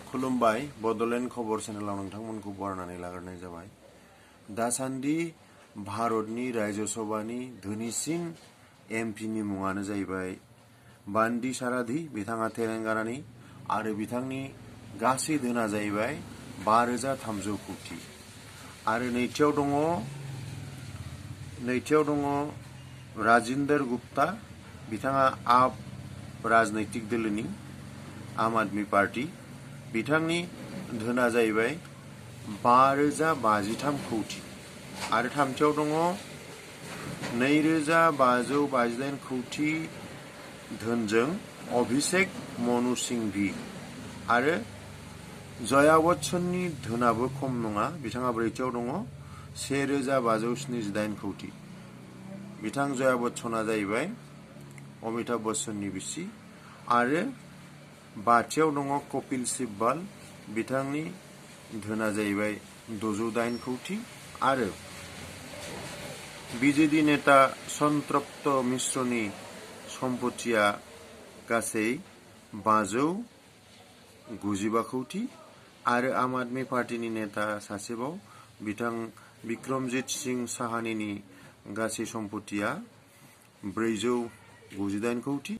खुलुमबाय बडलेण्ड खबर चेनेलाव नोंथांमोनखौ बरायनानै लाग्रोनाय जाबाय। दासान्दि भारतनि राज्यसभानि धोनिसिन एमपिनि मुङानो जाहैबाय बान्डी साराधी। बिथाङा तेलेंगानानि आरो बिथांनि गासै धोना जाहैबाय 5,300 कोटी। आरो नैथियाव दङ राजिन्दर गुप्ता। बिथाङा आप राजनैतिक दलनि आम आदमी पार्टी। बिथांनि धोना जाहैबाय 5,053 कोटी। आरो थामथियाव दङ 2,558 कोटी धोनजों अभिषेक मनु सिंघवी। आरो जया बच्चननि धोनाबो खम नङा। बिथाङा ब्रैथियाव दङ 1,578 कोटी। बिथां जया बच्चना जाहैबाय अमिताभ बच्चननि बिसि। आरो बाथियाव दङ कपिल सिब्बाल। बिथांनि धोना जाहैबाय 608 कोटी। आरो बिजेडि नेता सन्तप्त मिश्रनि सम्पथिया गासै 595 कोटी। आरो आम आदमी पार्टीनि नेता सासेबाव बिथां बिक्रमजीत सिंह साहानीनि गासै सम्पथिया 498 कोटी।